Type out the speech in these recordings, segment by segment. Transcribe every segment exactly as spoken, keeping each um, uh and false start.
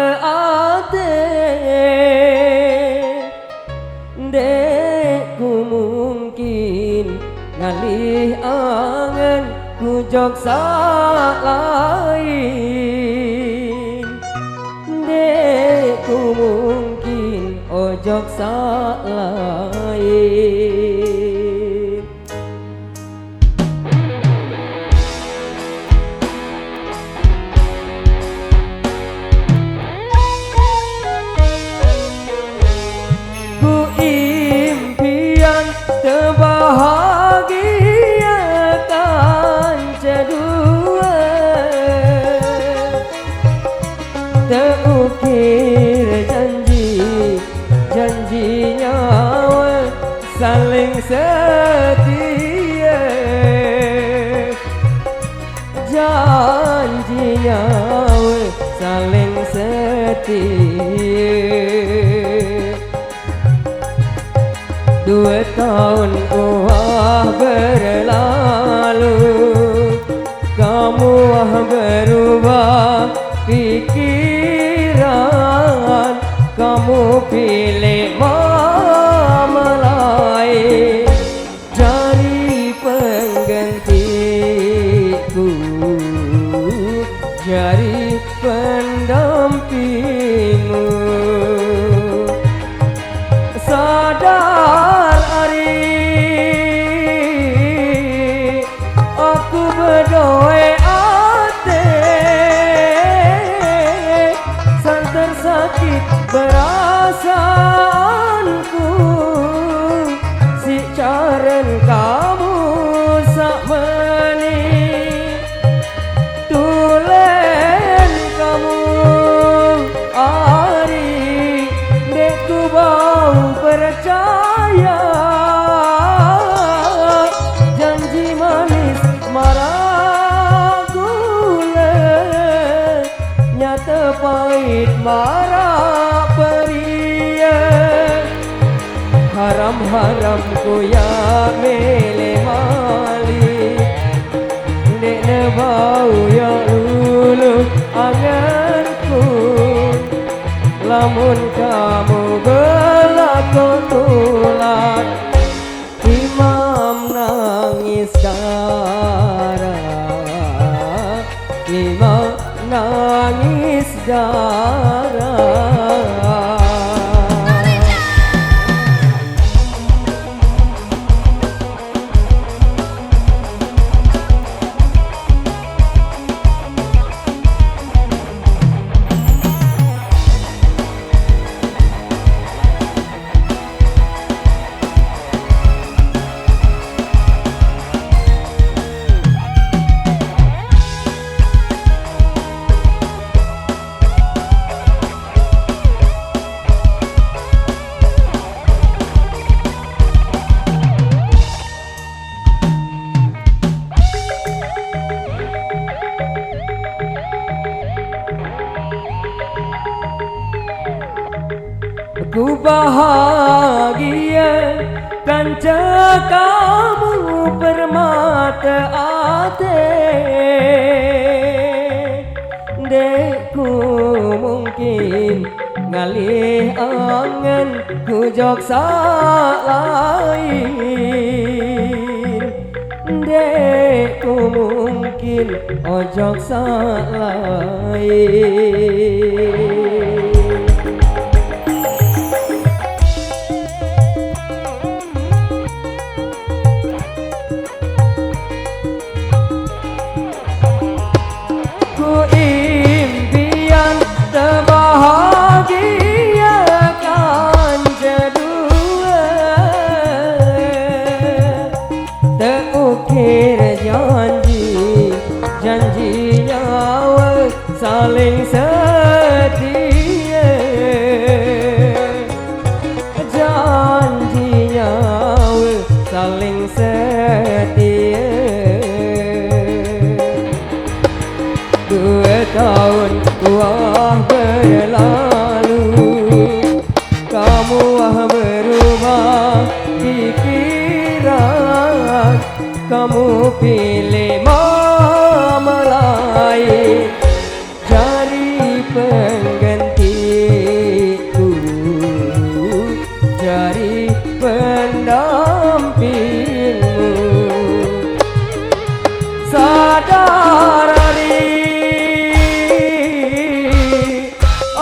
Ate, ndek ku mungkin ngalih angen ku jok sak lain. Ndek ku mungkin ojok sak lain. Ku impian tebahagiakan cedua. Teukir janji, janji nyawa saling setia. Janji nyawa saling setia. Dua tahun uah berlalu, kamu uah berubah pikiran, kamu pilih mama lain. Jari penggantiku, jari pendampingmu. Sadar ari, aku bedoe ate, santer sakit perasaanku. Si caren kamu sak meni. Tulen kamu ari, ndek ku bau percaya. Janji manis marah gula, nyata pahit marah peria. Haram-haram ku ya mele mali, ndek ne bau ya lulu anganku. Lamun kamu belako tulak, imam nangis darah, imam nangis darah. Ku bahagia kanca kamu permata ate. Ndek ku mungkin ngalih angen ku jok sak lain. Ndek ku mungkin ojok sak lain. Ku impian tebahagiakan cedua. Teukir janji, janji nyawa saling setia. Janji nyawa saling setia. Dua tahun wah berlalu, kamu wah berubah pikiran, kamu pilih mama lain. Jari pengganti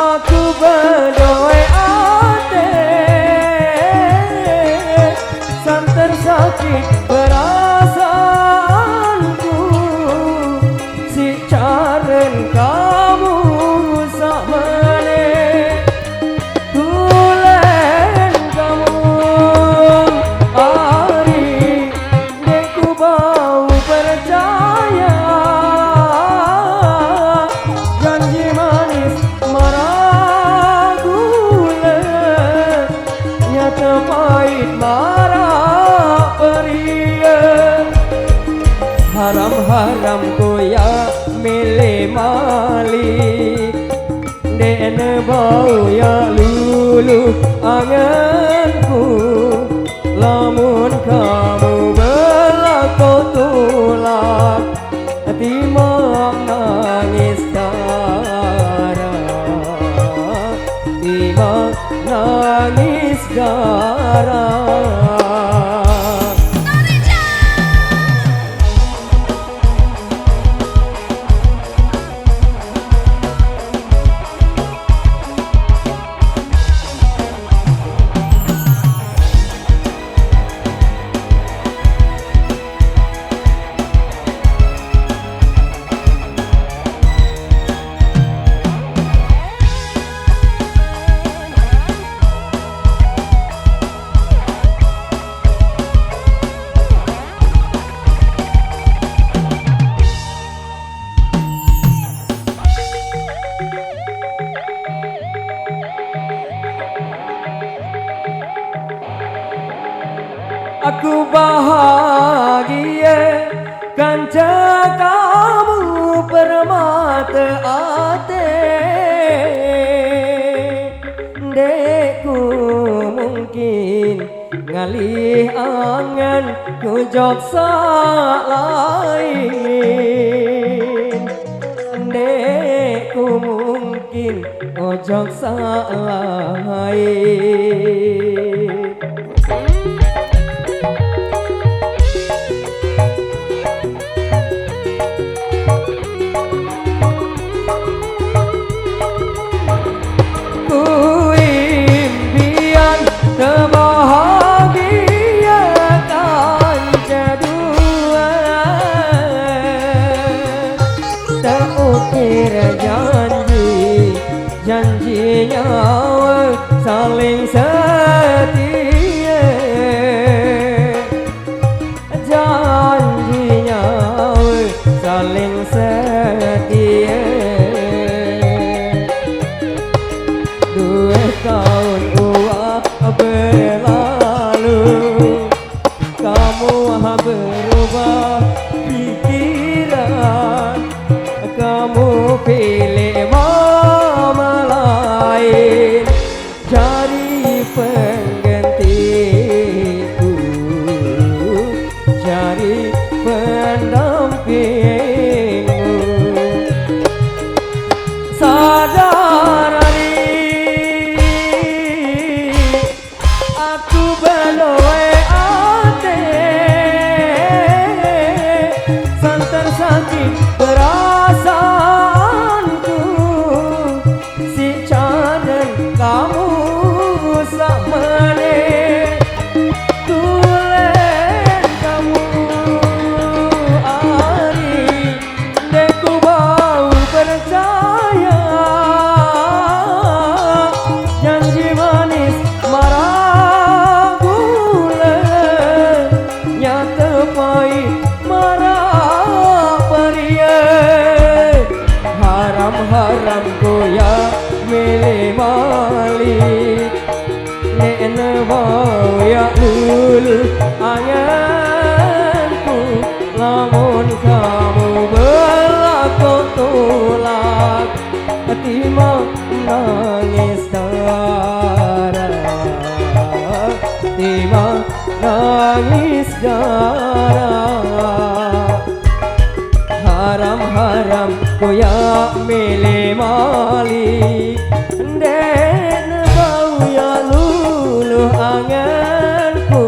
Aku bedoe ate, santer sakit perasaanku, si caren kamu sakmene. Tulen kamu ari, dek ku bau percaya. Janji manis mara gule, nyata pait mara perie. Haram-haram ku ya milih malik. Dek ne bau ya lulu angenku, lamun kamu belako tulak, timak nangis dara, timak nangis dara. Aku bahagia kanca kamu permata ate. Dek ku mungkin ngalih angen ku jok sak lain. Dek ku mungkin ojok sak lain. Ku impian tebahagia kanca dua, teukir janji, janji nyawa saling setia. Janji nyawa saling setia. Dua tahun uah berlalu, kamu berubah pikiran, kamu pilih mama lain. Jari penggantiku, jari pendampingmu. Sadar ari, aku bedoe ate, santer sakit perasaanku. Si caren kamu sakmene, tulen kamu ari, dek ku bau percaya. Janji manis mara gule, nyata pait mara perie. Haram-haram ku ya milih malik. Nek ne bau ya lulu angenku, lamun kamu belako tulak, timak nangis dara, timak nangis dara. Haram-haram ku ya milih malik. Dek ne bau ya lulu angenku,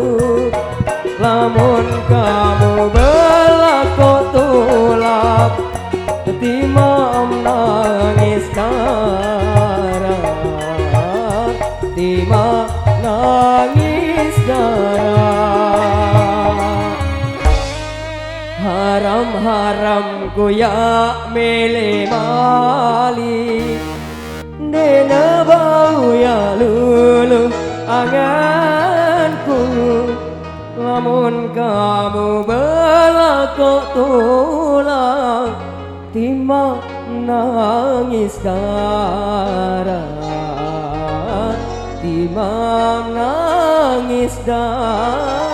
lamun kamu belako tulak, timak nangis dara. Timbang nangis dara. Haram-haram ku ya mele mali. Dena bau ya lulu anganku. Lamun kamu belakok tulang, timbang nangis dara, timbang nangis dara.